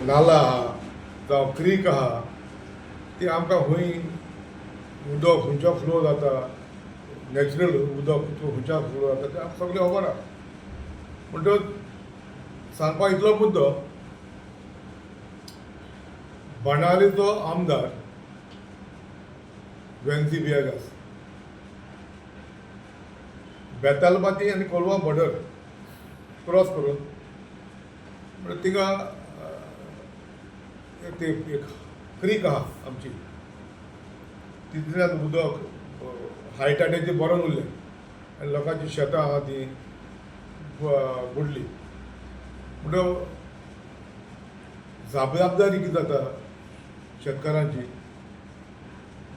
नाला आहा जावं क्रीक आहा, ती आमकां खंय उदक खंयच्या फ्लो जाता, नॅचरल उदक खंयच्या फ्लो जाता तें आमकां सगळें खबर आहा. म्हणटकच सांगपा इतलो मुद्दो, बाणावलीचो आमदार वेन्झी विएगास बेतालबाती आनी कोलवा बॉर्डर क्रॉस करून, म्हणल्यार थिंगा ते एक क्रीक आहा आमची, तितूंतल्यान उदक हाय टायडाचेर भरोन उरलें आनी लोकांची शेतां आहा ती बुडली. म्हणटकच जबाबदारी कितें जाता शेतकारांची?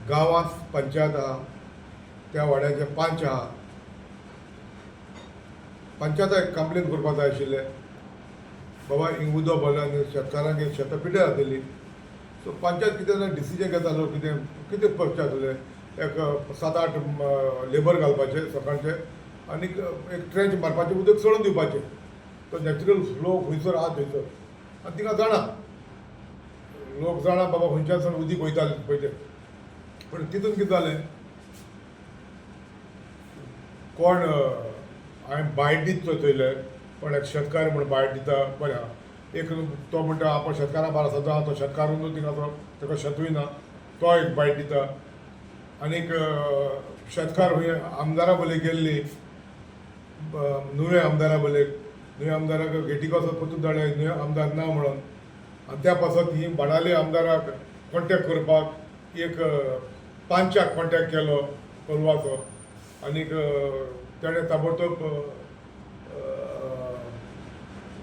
गांवांत पंचायत आहा, त्या वाड्याचे पंच आहा, पंचायताक कंप्लेन करपाक जाय आशिल्लें, बाबा हिंग उदक भरलें आनी शेतकारांक शेतां पिड्ड्यार जातली. सो पंचायत कितें डिसिजन घेतालो, कितें कितें करचें आसलें, एक सात आठ लेबर घालपाचे सकाळचे आनीक एक ट्रेंच मारपाचें, उदक सोडून दिवपाचें, तो नॅचरल फ्लो खंयसर आहा थंयसर. आनी थिंगा जाणा लोक जाणा बाबा खंयच्यान सावन उदीक वयतालें पळय तें. पूण तितून कितें जालें, कोण हांवें बायट दीत चोयले, कोण एक शेतकार म्हूण बायट दिता, बरें आहा. एक तो म्हणटा आपूण शेतकारा बारा सदां, तो शेतकार न्हू, थिंगा तो ताका शेतूय ना, तो एक बायट दिता. आनीक शेतकार खंय आमदारा बले गेल्ली, नुवें आमदारा बले, नुवें आमदाराक गेटीक वचत परतून धाडले, नुवें आमदार ना म्हणून. आनी त्या पासत ही बाणावली आमदाराक कॉन्टेक्ट करपाक एक पंचाक कॉन्टेक्ट केलो कोलवाचो, आनीक तेणें ताबडतोब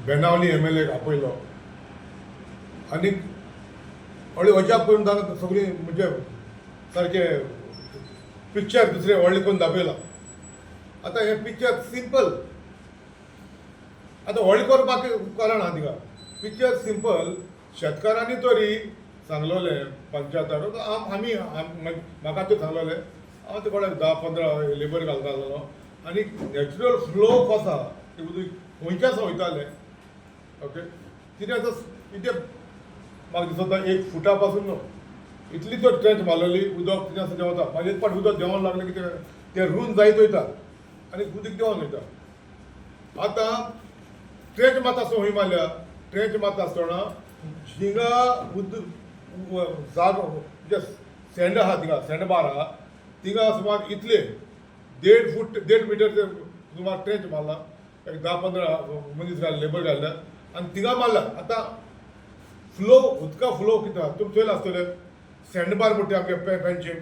बेनावली एमएलएक आपयलो आनीक व्हडली अजाप करून ताका सगळीं म्हणजे सारकें पिक्चर दुसरें व्हडलें करून दाखयलां. आतां हें पिक्चर सिंपल, आतां व्हडलें करपाक कारण आहा तिका. पिक्चर सिंपल, शेतकारांनी तरी सांगलोलें पंचायताक, आमी म्हाका त्यो सांगलोलें, हांव ते कोणाक 10-15 लेबर घालतालो आनी नॅचरल फ्लो कसो आहा ते उदक खंयच्या वयतालें. ओके, कितें आतां कितें म्हाका दिसता, एक फुटा पासून न्हू इतली तर ट्रेंच मारलेली, उदक कितें आसा देंवता. मागीर एक फावट उदक देंवोंक लागलें कितें तें रून जायत वयता आनी उदक देंवोन वयता. आतां ट्रेंच मारता आसतना खंय मारल्या? ट्रेंच मारता आसतना हिंगा उदक जागो म्हणजे सँड आहा थिंगा, सँड बार आहा थिंगा, सुमार इतले देड फूट 1.5 मिटर ते सुमार ट्रेंच मारला. एक 10-15 मनीस घातले, लेबर घातल्या आनी थिंगा मारला. आतां फ्लो, उदका फ्लो कितें आहा तुमी चोयलां आसतलें. सँड बार म्हणटा आमगे पेंचीम,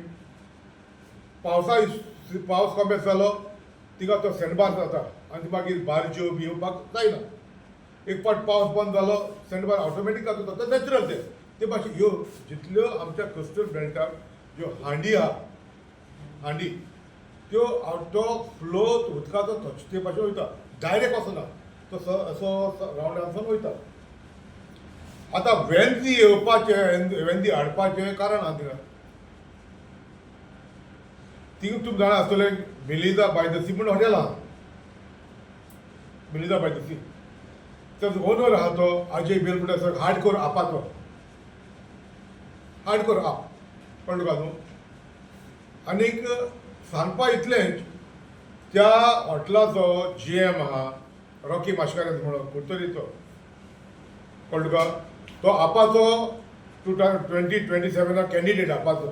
पावसा पावस कमी जालो थिंगा तो सँड बार जाता आनी मागीर बारज्यो बी येवपाक जायना. एक फावट पावस बंद जालो, सँड बार ऑटोमॅटीक जाता तो, नॅचरल तें. ते भाशेन ह्यो जितल्यो आमच्या कोस्टल बेल्टाक ज्यो हांडी आहा, हांडी त्यो, तो फ्लो उदकाचो ते भाशेन वयता, डायरेक्ट वचना, तो असो रावंडान वयता. आतां वेंजी येवपाचें, वेंजी हाडपाचें कारण आहा थिंगा. थिंगा तुमी जाणा आसतलें, मेलिजा बाय the C म्हूण हॉटेल आहा, मेलिजा बाय the C. तेजो ओनर आहा तो अजय बेल म्हणटा, आसा हार्डकोर आपाचो, हार्डकोर आप, कळ्ळें तुका न्हू? आनीक सांगपा इतलेंच, त्या हॉटेलाचो जीएम आहा रॉकी माश्कारेन्स म्हणून, कुडतरीचो, कळ्ळें तुका? तो आपाचो 2027 कॅन्डिडेट आपाचो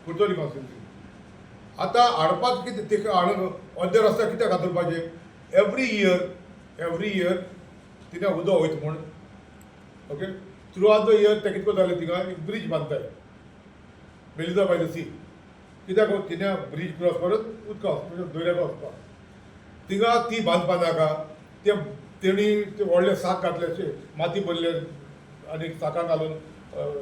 कुडतरी कॉन्स्टिट्युन्सी. आतां हाडपाक कितें ते हाडून अर्दे रस्त्यार कित्याक घातुरपाचें? एवरी इयर, एवरी इयर तिणें उदक वयता म्हूण. Okay, through out the year ते कितें करताले, थिंगा एक ब्रीज बांदताय मेलिजा बाय the C. कित्याक तिणें ब्रीज क्रॉस करत उदका वचपा, दर्याक वचपाक थिंगा ती बांदपा नाका. ते तेणी ते व्हडले साक घातले, अशे माती भरले आनी साकां घालून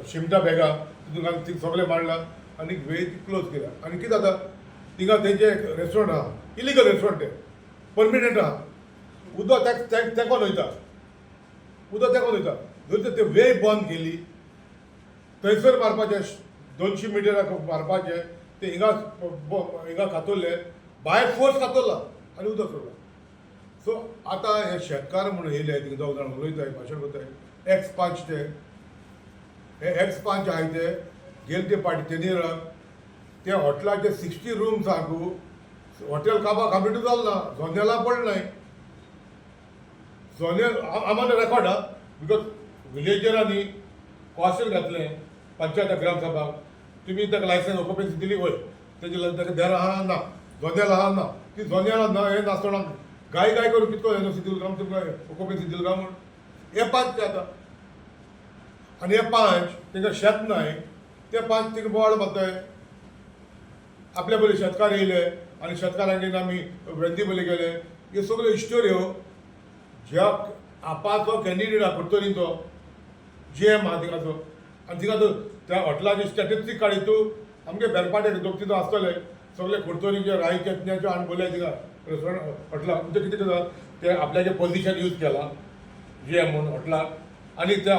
शिमटा बॅगां तितून घालून ती सगळें मांडलां आनी वे क्लोज केल्या. आनी कितें जाता थिंगा, तेंचें एक रेस्टोरंट आहा, इलिगल रेस्टोरंट तें, परमिनंट आहा. उदक तेंकोन वयता, उदक तेंकोन वयता. जर ते वे बंद केली, थंयसर मारपाचें, 200 मिटराक मारपाचें, ते हिंगा हिंगा कातरले, बाय फोर्स कातरला आनी उदक सोडलां. सो आतां हे शेतकार म्हणून येयले थिंगा, दोग जाण उलयताय, भाशण करताय. एक्स पांच ते हे एक्स पांच आहाय ते गेले ते पाटी तेन्ही ते हॉटेलाचे 60 रूम्स आहा. हॉटेल काबा कंप्लीट जालें ना, जोनेला पडलें नाय. जोनेल आम्हाला रेकॉर्ड आहा, because विलेजरांनी कॉशन घातलें पंचायत ग्रामसभा, तुमी ताका लायसन्स ऑक्युपन्सी दिली वय, तेजे ताका देर आहा ना, जोनेल आहा ना, ती जोनेल ना हें नासतना गाय गाय करून कितको एनओसी दिल काय तुमकां ऑक्युपन्सी दिल काय म्हूण. हे पांच ते आतां आनी हे पांच तेंकां शेत नाय, ते पांच तिंगा बोवाळ मारताय. आपल्या बरे शेतकार येयले आनी शेतकारांगेर आमी वेंदी बले गेले. ह्यो सगळ्यो इस्टोऱ्यो ज्या आपाचो कॅन्डिडेट आहा कुडतरीचो जी एम आहा थिंगाचो, आनी थिंगा तो त्या हॉटेलाची स्टॅटिस्टीक काडी तूं आमगे बेरपाटे दोग तितू आसतले सगळे कुडतरीचे रायचे तिन्याच्यो हाडून बोलय थिंगा रेस्टोरंट हॉटेलाक. म्हणजे कितें जाता ते आपल्याचें पोजिशन यूज केलां जी एम म्हणून हॉटेलाक, आनी त्या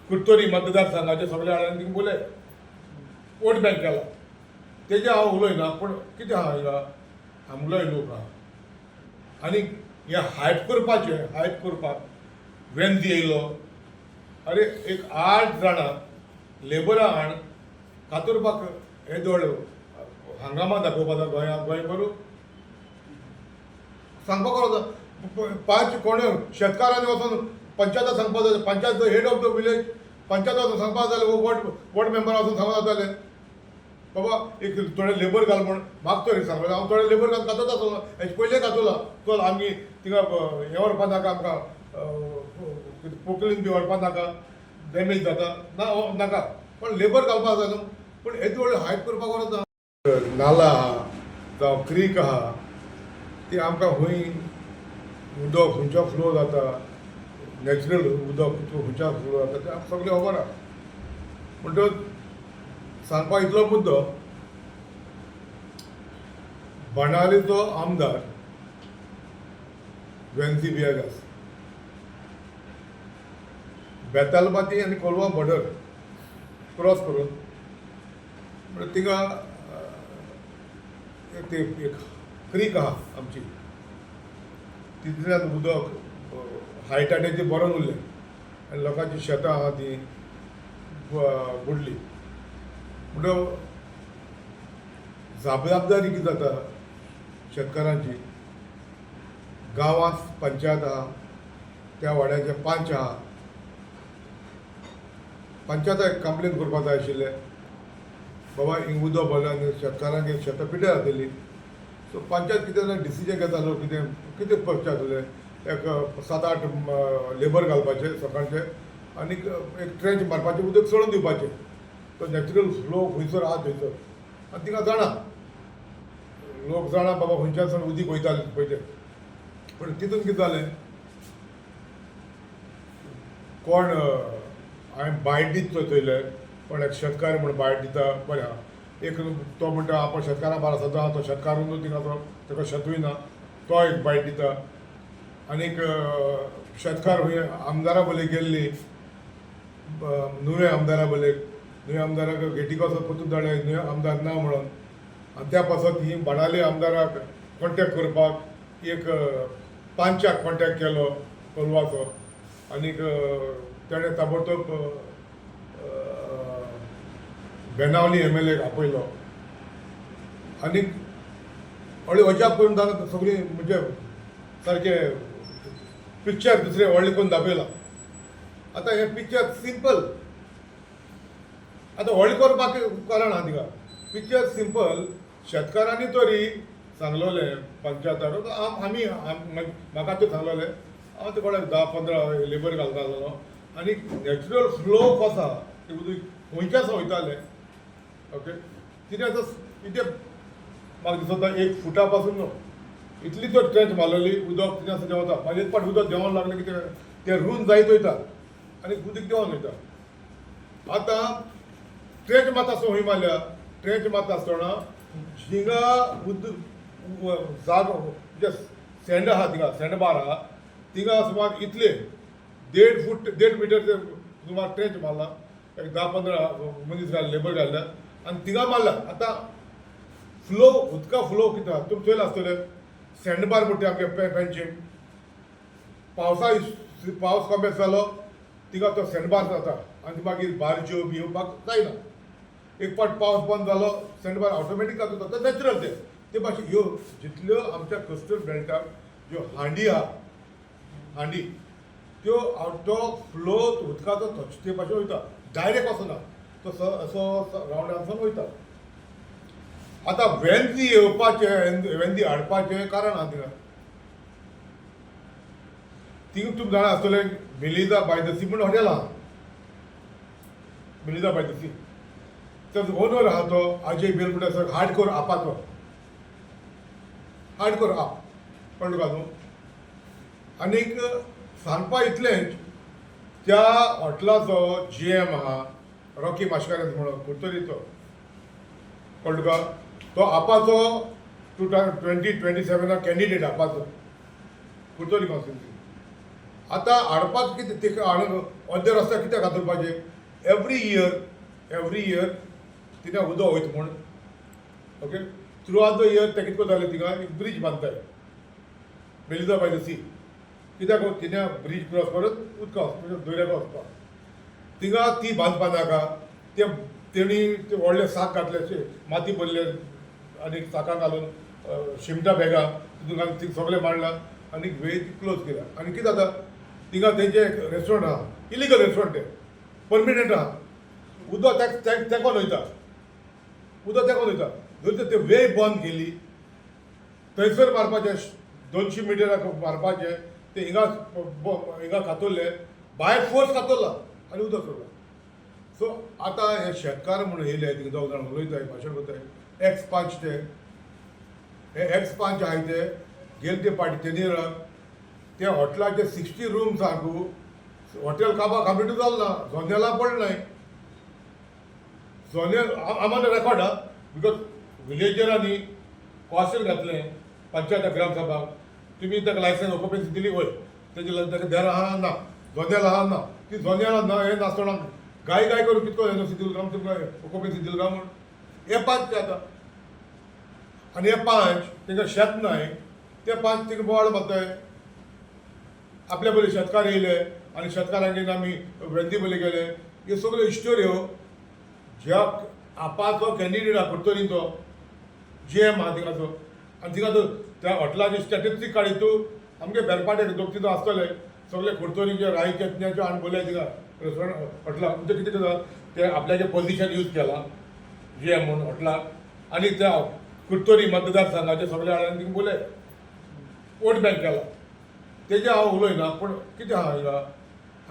कुडतरी मतदारसंघाचे सगळे हाडून थिंगा बोलय वोट बँक केला. तेजे हांव उलयना, पूण कितें आहा हिंगा आमगेलोय लोक आहा आनी हे हायप करपाचें, हायप करपाक वेंदी येयलो. अरे एक 8 जाणां लेबरां हाड कातरपाक हे दोळ हंगामा दाखोवपाक जाय गोंयांत, गोंय भरून सांगपाक वता पांच कोण शेतकारांनी वचून पंचायत सांगपाक जाय, panchayat head of the village panchayat वचून सांगपाक जाय, वॉर्ड वॉर्ड मेंबर वचून सांगपाक जाताले बाबा एक थोडे लेबर घाल म्हूण. म्हाका तरी सांगलें, हांव थोडे लेबर घाल कातत आसलो, हेजे पयलें कातला चल आमी थिंगा हें व्हरपा नाका आमकां, पोकलीन बी व्हरपा नाका, डॅमेज जाता ना नाका, पण लेबर घालपा जाय न्हू. पूण येदे व्हडलें हायप करपाक वचना. नाला आहा जावं क्रीक आहा ती आमकां खंय उदक खंयच्या फ्लो जाता, नॅचरल उदक खंयच्या फ्लो जाता तें आमकां सगळें खबर आहा. म्हणटकच सांगपा इतलो मुद्दो, बाणावलीचो आमदार वेन्सी विएगास बेतालबाती आनी कोलवा बॉर्डर क्रॉस करून म्हणल्यार थिंगा ते एक क्रीक आहा आमची, तितूंतल्यान उदक हायटाचेर बरोवन उरलें आनी लोकांची शेतां आहा ती बुडली. म्हणटकच जबाबदारी कितें जाता शेतकारांची, गांवांत पंचायत आहा, त्या वाड्याचे पंच आहा, पंचायताक कंप्लेन करपाक जाय आशिल्लें बाबा हिंग उदक भरलें आनी शेतकारांक शेतां पिड्ड्यार जातली. सो पंचायत कितें डिसिजन घेतालो, कितें कितें करचें आसलें, एक 7-8 लेबर घालपाचे सकाळचे आनीक एक ट्रेंच मारपाचें, उदक सोडून दिवपाचें, तो नॅचरल फ्लो खंयसर आहा थंयसर. आनी थिंगा जाणा लोक जाणा बाबा खंयच्यान सावन उदीक वयतालें पळय तें. पूण तितून कितें जालें, कोण हांवें बायट दीत चोयले, कोण एक शेतकार म्हूण बायट दिता बरें आहा, एक तो म्हणटा आपूण शेतकारां बारा सदां, तो शेतकार न्हू थिंगा, ताका शेतूय ना, तो एक बायट दिता. आनीक शेतकार खंय आमदारा बले गेल्ली, नुवें आमदारा बले, नुवें आमदाराक गेटीक वचत परतून धाडले, नुवें आमदार ना म्हणून. आनी त्या पासत ही बाणावली आमदाराक कॉन्टेक्ट करपाक एक पांचाक कॉन्टेक्ट केलो कोलवाचो, आनीक तेणें ताबडतोब बेनावली एमएलए आपयलो आनीक व्हडली अजाप करून ताका सगळीं म्हणजे सारकें पिक्चर दुसरें व्हडलें करून दाखयलां. आतां हें पिक्चर सिंपल, आतां व्हडलें करपाक कारण आहा तिका. पिक्चर सिंपल, शेतकारांनी तरी सांगलोलें पंचायताक, आमी म्हाका त्यो सांगलोलें, हांव ते कोणाक 10-15 लेबर घालता आसलो आनी नॅचरल फ्लो कसो आहा तें उदक खंयच्यान वयतालें. ओके, कितें आतां कितें म्हाका दिसता 1 फुटा पासून न्हू इतली तर ट्रेंच मारलेली, उदक कितें आसा देंवता. मागीर एक फावट उदक देंवोंक लागलें कितें तें रूंद जायत वयता आनी उदक देंवोन वयता. आतां ट्रेंच मारता आसतना खंय मारल्या, ट्रेंच मारता आसतना हिंगा उदक जागो म्हणजे सँड आहा थिंगा, सँड बार आहा थिंगा सुमार इतले 1.5 फूट 1.5 मिटर ते सुमार ट्रेंच मारला, एक 10-15 मनीस घाल लेबर घातल्या आनी थिंगा मारला. आतां फ्लो उदका फ्लो कितें आहा तुमी चोयलां आसतलें, सँड बार म्हणटा आमगे पेंचीम, पावसा पावस कमी जालो थिंगा तो सँडबार जाता आनी मागीर बारज्यो बी येवपाक जायना. एक फावट पावस बंद जालो, सँडबार ऑटोमॅटीक जाता, तें नॅचरल. तें ते भाशेन ह्यो जितल्यो आमच्या कोस्टल बेल्टाक ज्यो हांडी आहा, हांडी त्यो तो फ्लो उदकाचो ते भाशेन वयता, डायरेक्ट वचना, तो असो रावंड वयता. आतां वेंदी येवपाचें, वेंदी हाडपाचें कारण आहा थिंगा. थिंगा तुमी जाणा आसतले, मेलिजा बाय the C म्हूण हॉटेल आहा, मेलिजा बाय the C. तेजो ओनर आहा तो अजय बेल म्हणटा, आसा हार्डकोर आपाचो, हार्डकोर आप, कळ्ळें तुका न्हू? आनीक सांगपा इतलेंच, त्या हॉटेलाचो जीएम आहा रॉकी माश्कारेन्स म्हणून, कुडतरीचो, कळ्ळें तुका? तो आपाचो 2027 कॅन्डिडेट आपाचो कुडतरी कॉन्स्टिट्युन्सी. आतां हाडपाक कितें ते हाडून अर्दे रस्त्यार कित्याक घातुरपाचें? एवरी इयर, एवरी इयर तिणें उदक वयता म्हूण, okay, through out the year ते कितें जालें, थिंगा एक ब्रीज बांदताय मेलिजा बाय the C. कित्याक तिणें ब्रीज क्रॉस करत उदका वचपा, दर्याक वचपाक. थिंगा ती बांदपा नाका? ते तेणी ते व्हडले साक घातले, अशे माती भरले आनी साकां घालून शिमटा बॅगां तितून घालून थिंग सगळें मांडलां आनी वे क्लोज केल्या. आनी कितें जाता थिंगा, तेंचें एक रेस्टोरंट आहा, इलिगल रेस्टोरंट तें, परमिनंट आहा. उदक तेंकोन वयता, उदक तेंकोन वयता. जर ते वे बंद केली, थंयसर मारपाचें, 200 मिटराक मारपाचें, ते हिंगा हिंगा कातरले, बाय फोर्स कातरला आनी उदक सोडलां. सो आतां हे शेतकार म्हणून येयले थिंगा, दोग जाण उलयताय, भाशण करताय, एक्स पंच. ते हे एक्स पंच आहाय, ते गेले ते पाटी तेनेराक ते हॉटेलाचे 60 रुम्स आहा. हॉटेल काबा कंप्लीट जालें ना, जोनेला पडलें नाय जोनेल आम्हाला रेकॉर्ड आहा, because विलेजरांनी कॉशन घातलें पंचायत ग्रामसभा, तुमी ताका लायसन्स ऑक्युपन्सी दिली वय, तेजे ताका देर आहा ना, जोनेल आहा ना. ती जोनेल ना हें नासतना गाय गाय करून कितको एनओसी दिल काय तुमकां, ऑक्युपन्सी दिल काय म्हूण. हे पंच ते आतां आनी हे पंच तेंकां शेत नाय, ते पंच थिंगा बोवाळ मारताय. आपल्या बरे शेतकार येयले आनी शेतकारांगेर आमी वेंदी बले गेले. ह्यो सगळ्यो स्टोऱ्यो ज्या आपाचो कॅन्डिडेट आहा कुडतरीचो, जीएम आहा थिंगाचो, आनी थिंगा तो त्या हॉटेलाची स्टॅटिस्टीक काडीत तूं, आमगे बेरपाटे दोग तितू आसतले सगळे कुडतरीचे, रायचे, तिन्याचे हाडून बोलय थिंगा रेस्टोरंट हॉटेलाक. म्हणजे कितें जाता, ते आपल्याचें पोझिशन यूज केलां जीएम म्हणून हॉटेलाक आनी त्या कुडतरी मतदारसंघाचे सगळे हाडून थिंगा बोलय, वोट बँक केला. तेजे हांव उलयना, पूण कितें आहा, हिंगा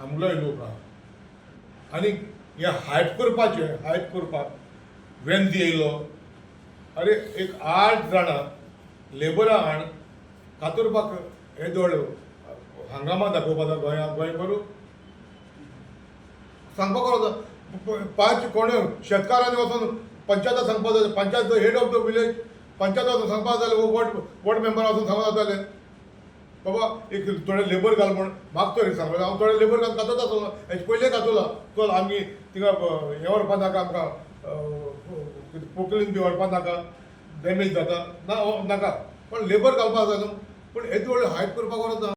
आमगेलोय लोक आहा आनी हे हायप करपाचें, हायप करपाक वेंदी येयलो. अरे, एक आठ जाणां लेबरां हाड कातरपाक, हे दोळ हंगामा दाखोवपाक गोंया गोंय बरो सांगपाक वता. पांच कोण शेतकारांनी वचून पंचायत सांगपाक जाय, panchayat head of the village panchayat वचून सांगपाक जाय, वॉर्ड वॉर्ड मेंबर वचून सांगपाक जाताले, बाबा एक थोडे लेबर घाल म्हूण. म्हाका तरी सांगलें, हांव थोडे लेबर घाल कातत आसलो, हेचे पयलें कातोला. चल, आमी थिंगा हें व्हरपा नाका आमकां, पोकलीन बी व्हरपा नाका, डॅमेज जाता ना नाका, पण लेबर घालपाक जाय न्हू. पूण येदो व्हडलें हायप करपाक गरज ना.